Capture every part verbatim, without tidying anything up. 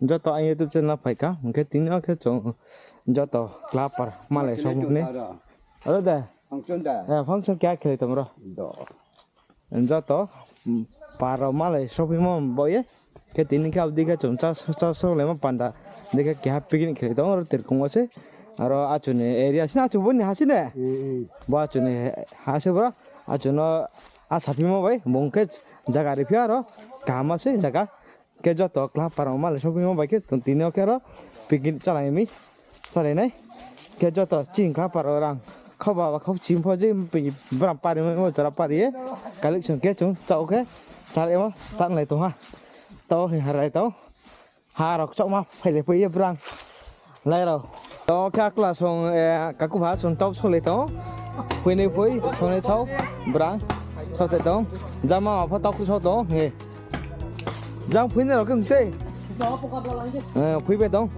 Joto ang YouTube channel phai kha, hing khe tini yo khe chung joto club para malai song ni. Aro de. Function keha khelai tong ro. Joto, para malai sophaimo bo ye. Khe tini khe abo dei khe chung chá, chá songlaimo panda. Dei khe keha picnic khelai tong ro, terkong wo se. Aro achu ni area se na, achu bo ni ha se ne. Bo achu ni ha se bro. Achu no a saphaimo bai, bung khe zaga riphi aro. Kaham se zaga. Khe joto club para malai sophaimo bai khe tong tini yo khe aro picnic chálai mi, chálai nai. Khe joto chini club para rang khauba ba khau chim pho je bram pari mo jora pari ye collection khe chung chao khe chálai mo start lai tong ha. Tao hing harai tao. Ha rao kchauma phailai poi ye brang. Lai rao. Tao khe akla song, kaku pha song tau solai tong. Phoinai phoi, songnai sao, brang. Sao te tong. Jama ma pho tau khu sao tong. Jang phoinai rao khe tei. Phoibai tong.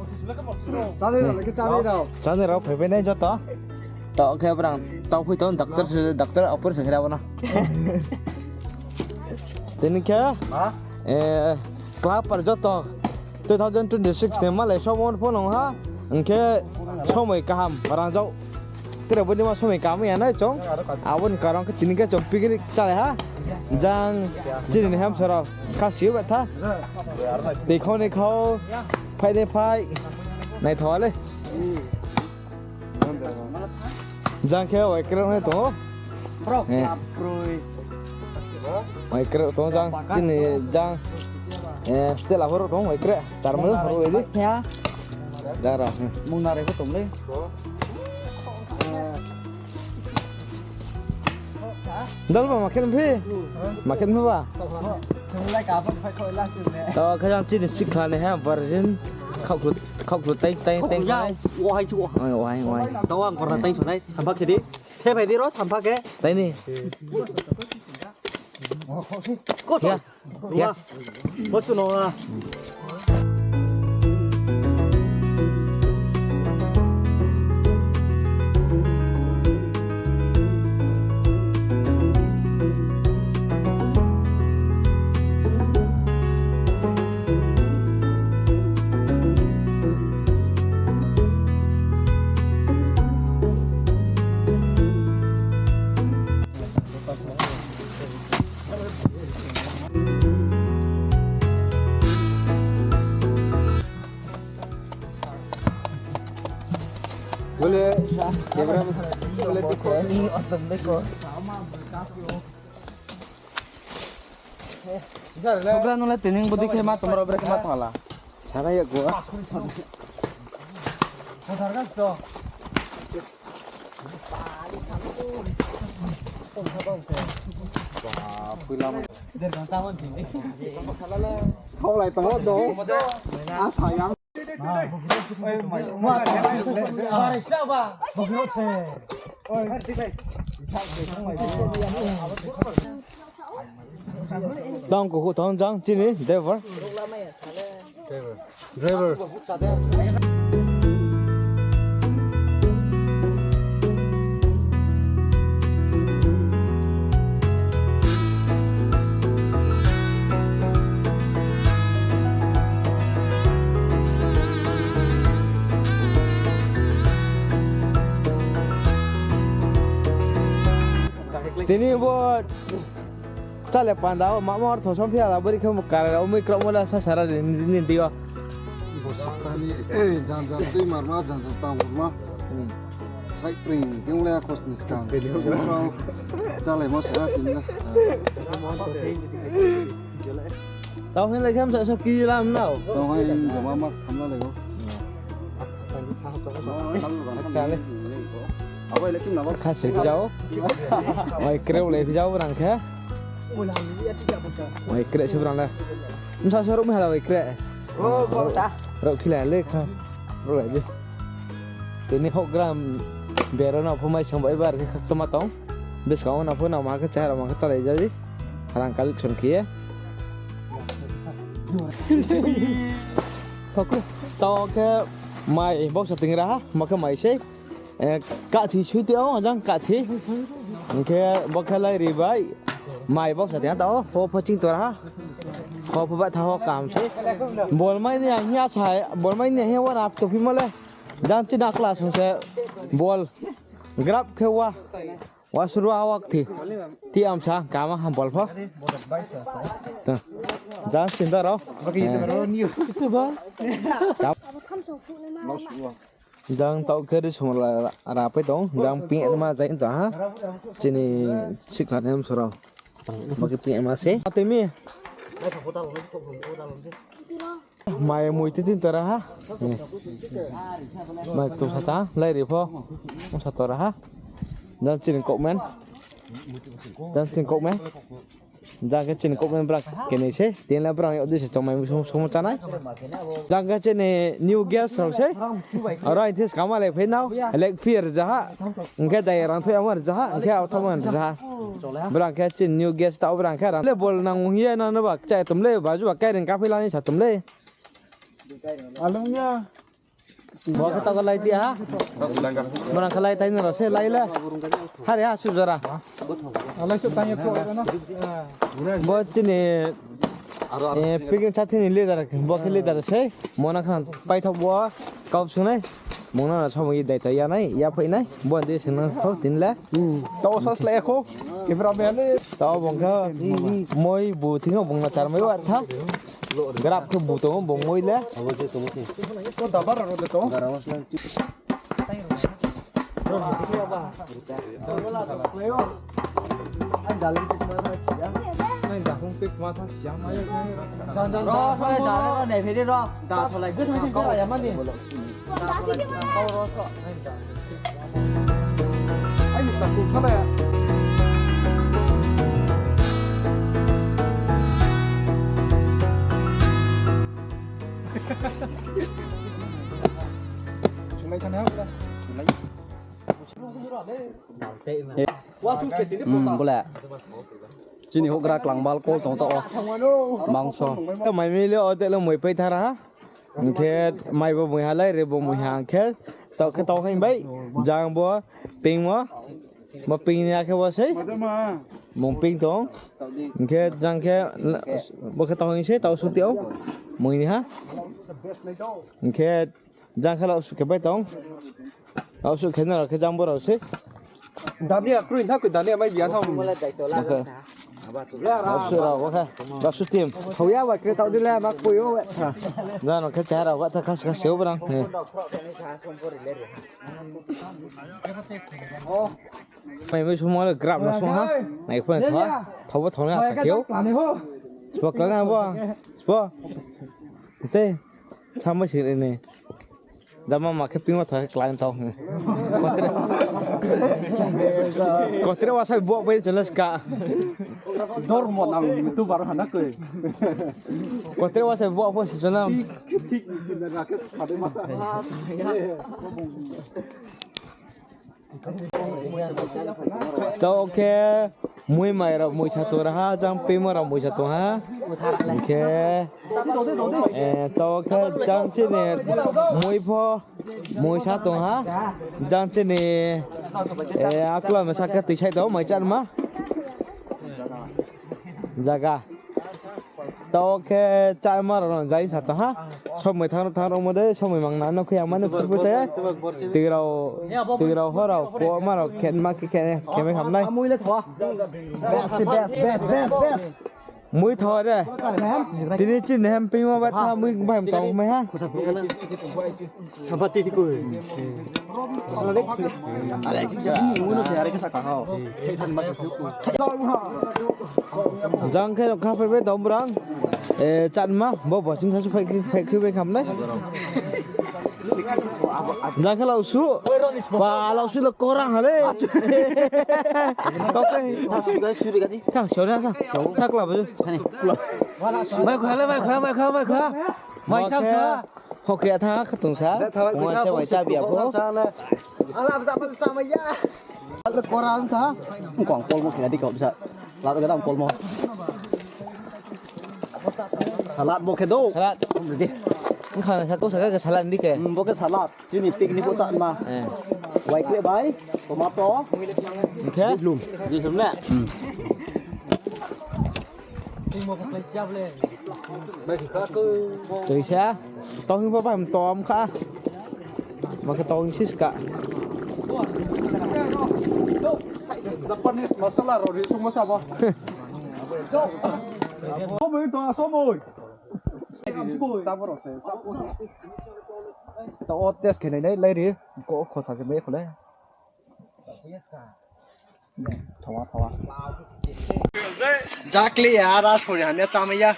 Chánai rao phaibai nai joto. Tao khe brang tau phoi tong, doctor se, doctor operation khe abo no. Tini khe club para joto two thousand twenty six ni malai somo pho nung ha, hing khe somoi kaham rangzag. Tre bo ni ma somoi kaham ya nai chung. Abo ni karon khe tini khe chung picnic chálai ha. Jang chini ni hamsa rao kha si ou betha. Tei khau ni khau, phai ni phai. Naithaoh le. Jang khe waikreh nai tong ou. Waikreh tong jang chini jang. Stela phoro tong waikreh. Tarmai phoro di. Jang rao. Mung nare pho tong le. Dal ba ma khe phi? Ma khe phi ba? Tao khe jang chini sikla ni ha virgin. Khauklu tai tai tai. Wahai chu. Wahai wahai. Tao ang korna tai chu nai. Sampha khe di. The phai di ro sampha khe. Tai ni. Ko ya. Bo suno na. Bole, camera, bole, Program nung le tini bodi khe ma tong ro, bre khe ma tong la. Sana ya ko. Thaolai tong do. A sayang. Tang kuku tang jang chini driver. Driver. Tini bo chale panda o mama ortho som phiya la bori khe mo kara o mui krok mo la sa sara ni, ni, ni dio. Bo saktani, eh, jan jan tui marma, jan jan tang marma. Hmm. Sai pring, yung le akos ni skang. Pring, yung le. Chale mo sa tini la. Tau hin lai kham sa so ki lam nao. Tau hin jama ma kham la lai go. Chale. Khasi phijao. Wai kreu le phijao brang khe. Wai kre se brang le. Msa so ruk mi hala wai kre. O, bota. Ruk khila le kha. Ruk le je. Tini hok gram bero na phu mai sang bai bar khe khak toma tong. Buskang wo na phu na ma khe chahara ma khe chalai ja di. Rang collection khe ye. Khoku. Tau khe mai boksa ting ra ha. Ma khe mai sei. Eh, kathi sui te o, jang kathi. Hing khe bo khe lai ri bai. Mai boksa te ha tao, pho, pho ching tora ha. Kho pho ba tha ho kam se. Bol mai ni ang hia sa, bol mai ni ang hia wa rap to phi mo le. Jang chini class se bol. Grab khe wa. Wa suru awak thi. Ti am sa kama ham bol pho. To. Jang chinta rao. Jang tau khe ri sung ra, ra pai tong. Jang ping ma jai to ha. Chini sikla nem soro. Bagi ping ma se. Ate mi. Mai mui titin tora ha. Mai tu sata lai ri pho. Sa tora ha. Jang chini kokmen. Jang chini kokmen. Jang khe chini kokmen brang keni se. Tin la brang yo di se chongmai sung sung chanai. Jang khe chini new guest rao se. Aro ang this kama le phai nao. Lek phir jaha. Hing khe dai rang thoi amar jaha. Hing khe autham man jaha. Brang khe chini new guest tau brang khe rang. Le bol nang ye na no ba kchai tum le. Baju ba kairing ka phai lani sa tum le. Alung ya. Bo khe tau lai ti ha. Bo nang khe lai tai no se lai le. Hari ha su jora. Alai su tang ye kho na. Bo chini, eh, picnic chathi ni leader, bo khe leader se. Mona khan paithak bo kau sunai. Mona na somo ye dai ta ya nai, ya phai nai. Bo de sing na thau tin le. Tau sas le kho. Kifra me le. Tau bong kha. Moi bu thing bong na char mai wa tha. Grab khe bu tong bong moi le. Ko dabar ro de to. Ro, ro, da, ro, ne, phiri ro. Da, so lai. Ai, ni chakung sa ya. Chulai thani ha, chulai. Wasu khe tini, hmm, bole. Chini houhgra klangbal kol tong tao. Mangso. Mai mi le o de le moi pai thara ha. Hing khe mai bo moi ha lai re bo moi ha hing khe. Tao khe tao haing bai. Jang bo ping mo. Bo ping ni akhe bo sei. Mung ping tong. Hing khe jang khe bo khe tao haing sei tao sung ti o. Moi ni ha. Hing khe Jang khe laosuh khe bai tong. Laosuh khe nrao khe jang bo rao se. Dania kroi na koi dania mai bia thang. Laosuh rao bo khe. Laosuh team. Hau ya ba kre tao di le ma koi o. Jang no khe chehara ba tha khas khas se o brang. Mai mai sung ma le grab no sung ha. Nai khe tho. Tho bo tho na sa khe o. Sbo kla na bo. Sbo. Te. Samai sing ni. Jama ma khe ping wa tha khe klang tong. Kotre. Kotre wa sai bo bai chale ska. Dormo nang tu bar hana koi. Kotre wa sai bo pho si chana. Thik ni na khe sade ma. Tao khe mui mai rao mui sa tong ra ha, jang pingmo rao mui sa tong ha. Hing khe, eh, tao khe jang chini mui pho mui sa tong ha. Jang chini, eh, akla masa khe tui sai tong mai chánma. Jaga. Tao khe cháma rao no jai sa tong ha. Somoi thanng rao thanng rao mo de, somoi mang na no khe ama no khe bo chaya. Tui rao, tui rao ho rao, ko ma rao khe ma khe khe khe mai ham nai. Best, best, best, best, best. Mui tho de. Tini chini hem pingmo ba tha mui ba hem tong mai ha. Saba titi ko. Jang khe rao kha phai bai dom brang. Eh, chánma, bo bo ching sa su phai khe, phai khe bai kham nai. Jang khe laosuh. Ba, laosuh le korang ha le. Kau khe. Thang suri gadi. Thang suri, thang. Thang kla bo. Mai kha le, mai kha, mai kha, mai kha. Mai cham sa. Hoke a tha khatung sa. Mo cha mai cha bia pho. Ala ba ba cha mai ya. Ala kora ang tha. Kong kolmo khe di kau sa. Lap ga dam kolmo. Salad bo khe do. Salad. Ready. Ang khana sa ko sa ka salad di khe. Hmm, bo khe salad. Chini picnic bo chánma. Eh. Wai kle bai. Tomato. Khe? Di lum. Di lum na. Hmm. Tui sa, tong hing pho bahai tom kha. Ma khe tong sis ka. Japanese masala ro ri sung masa bo. Somoi to somoi. Tabo ro se. To o test khe nai nai lai ri. Ko khosa se me khole. Thawa, thawa. Jakli ya, ras hori hamya chamai ya.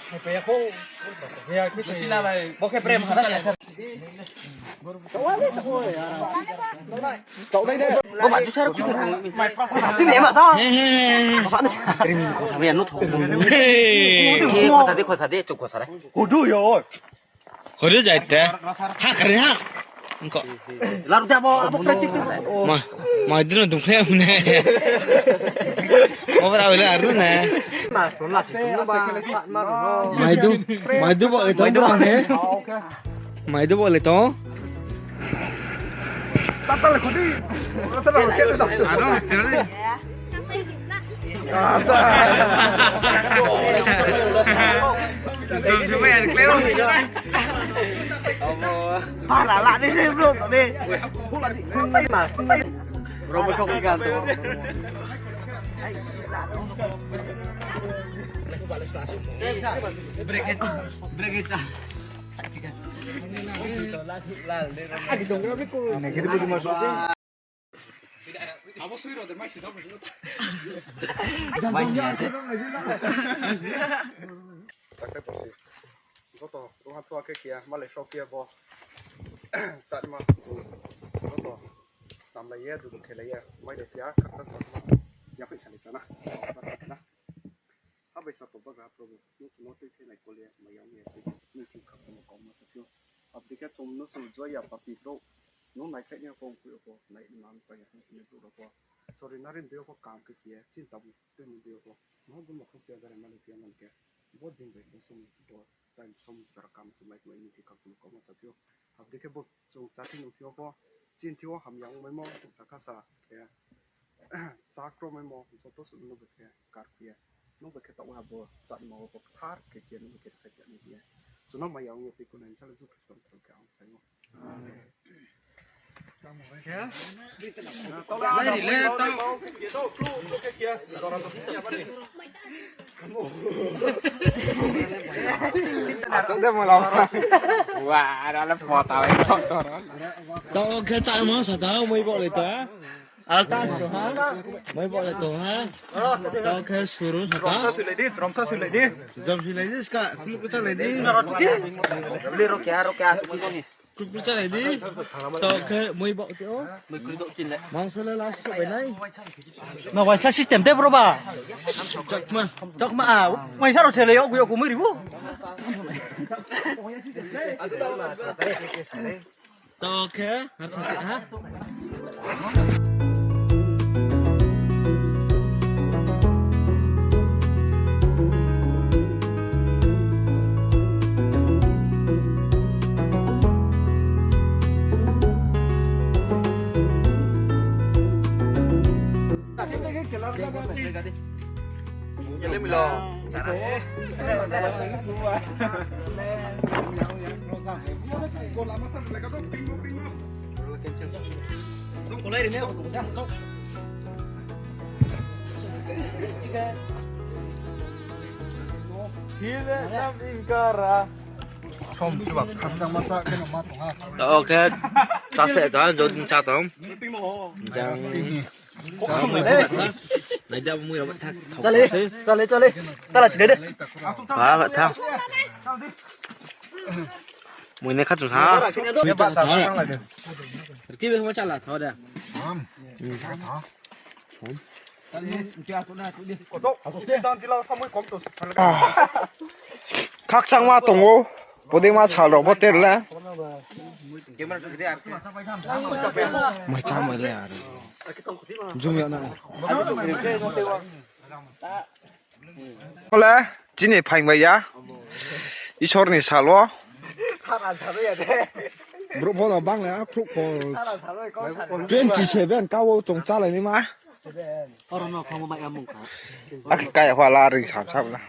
Bo khe prem sana ya. Chau nai ne. Bo ma tu sar ku. Pasti ne ma sa. He, he, he. Ko sa ne. Krim ko sa me ya no tho. He. He, ko sa de, ko sa de, chuk ko sa re. Ko du yo. Hori jai te. Ha, kare ha. Engko. Laru te abo, abo practice te. Ma, ma dino dum khe ne. Obra wala aru ne. Maidu, maidu bo le tong bro ne. Maidu bo le tong. Tata le khudi. Tata le khudi. Aro, tira ni. Asa. Para la ni se bro ni. Robo kau kan tu. Break it, break it. Ini kita di rumah susi. Abo sui ro de mai si da. Mai si ya se. Joto, tongha thua khe kia, malai sao kia bo. Chatma, joto, snam lai ye, dudu khe lai ye, mai de kia, khakcha sa, ya paisa lai tana. Ha bai sa to bagra Probu, nung chung no tui khe nai kole, maya ong ye tui, nung chung khakchangmo kauma sa phio. Abdi khe chung no sung joya papi brouh, nung nai khlai ni pho, ongkhui pho, nai man chaya, nung khe brouh rao pho. Sori nari ni dei pho kam khe khe, chinta bu tui ni dei pho. Maha gun mokhang chia gare mani khe man khe. Bo din bai bo sung bo time som jora kam chung nai khlai nung chung khakchangmo kauma sa phio. Abdi khe bo chung chati nung phio pho, chin thio hamya ong maimo, chung sakha sa khe. Chakro maimo, joto suh nung bai khe kar khe. Nung bai khe taoh ha bo chatma bo kthar khe khe nung bai khe khai khe nung khe. Chung no maya ong ye tui kunai sale Jisu Khristo ni thang khe ang sai ou. Amen. Taoh khe chai mo sa tha, moi bo le ta. Al chance to ha. Moi bo le to ha. Taoh khe suru sa tha. Romsa sulai di, romsa sulai di. Jom sulai di, ska, kluk kluk chalai di. Beli roke, roke, aku ni. Kluk kluk chalai di. Taoh khe moi bo ke o. Mangso le last so bai nai. Ma waisa system te bro ba. Chakma. Chakma a. Waisa ro chele yo yo ko moi ribu. Taoh khe, ha? Som chuba khakchang masa khe no ma tong ha. Taoh khe, chase ta, jodin cha tong. Jang. Nai da mui rao thak. Chale, chale, chale. Tala chile de. Ba, ba, thang. Mui ne kha chung ha. Ki be ma chala tho da. Khakchang ma tong ou. Bodei ma sal rao bo ter le. Mai cha mai le are. Jum ya na. Ole, chini phaing bai ya. Isor ni sal wo. Brouh pho no bang le, khrouh pho. Twenty seven ka wo chung chálai naima. Oro no khamo bai amung kha. Akhe kaya pha la ring sam sam na.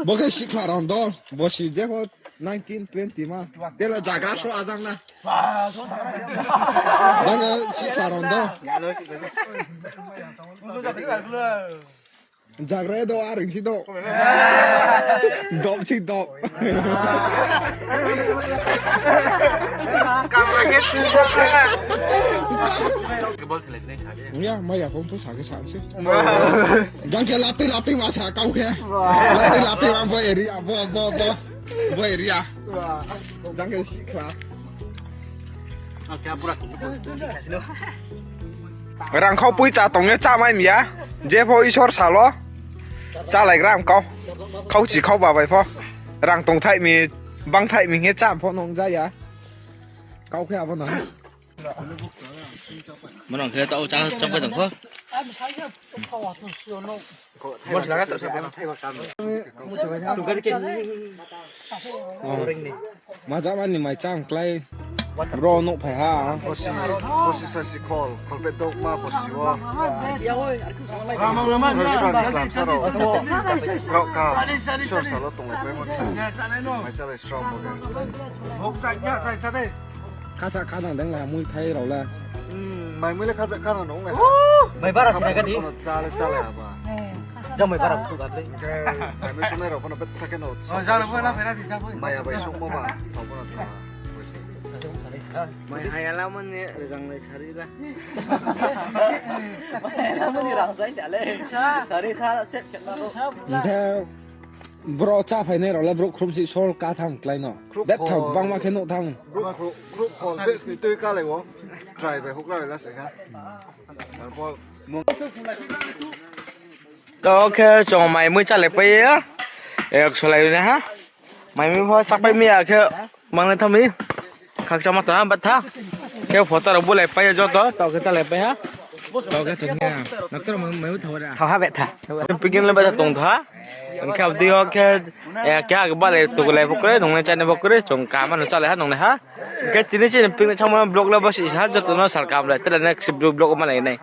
Bo khe sikla rao do, bo si je pho nineteen twenty ma. Tela jagra so ajang na. Bang sikla rao do. Jagra do, aring si do. Dop si dop. Ya, maya phone to sa khe sa se. Jang khe latwi latwi ma sa kau khe. Latwi latwi ma bo area, bo, bo, bo. Bo area. Jang khe sikla. Rang khau pui cha tong ye cha mai mi ya. Je pho Isor salo. Chálaigra am kau. Khauchi khauba bai pho. Rang tongthai mi, bangthai mi hing ye cham pho nung ja ya. Kau khe abo no. Mono khe tao chá, chá pai tong pho. Majama ni mai cham klái. Bro nouh phai ha. Bosi, bosi sasi khol, khol pe dok ma bosi wo. Ramang ramang Isor ni klamsa rao. Rao ka, Isor salo tonglai pai mo. Mai chálai srao mo khe. Khasa khanang deng la, mui thai rao la. Hmm, mai mui le khasa khanang nung le. Mai bara sina kadi. Kono chálai, chálai aba. Jang mai bara butuh gablai. Khe, mai mui sumai rao kono betha khe no. Maya bai sungmo ba, thao kono thao. Mai hayala mani rang lai sari la. Hayala mani rang sai ta le. Sari sa set khe na. Hingkhe bro chá phainai rao le brouh khrum si sol ka tham klái no. Betha bangma khe nouh tham. Brouh khrum, brouh khol bes ni tui ka lai wo. Try bai hukra bai la se kha. Arphuh mung. To khe chung mai mui chálai pai ya. Ek solai na ha. Mai mui pho chá pai mi ya khe. Mang nai tha mi. Khakchangma tong ha, betha. Khe photo rao bulai pai ya joto, tao khe chálai pai ha. Tao khe chung ya. Doctor mai, mai thao ra. Thao ha betha. Picnic le betha tong tha ha. Hingkhe abo dei yo khe, eh, khe ag balai tukulai pho kre, nung nai chánai pho kre, chung kaham no chálai ha, nung nai ha. Hingkhe tini chini picnic thangma vlog le bo se ha, joto no sal kaham le, tela next vlog ma lai nai.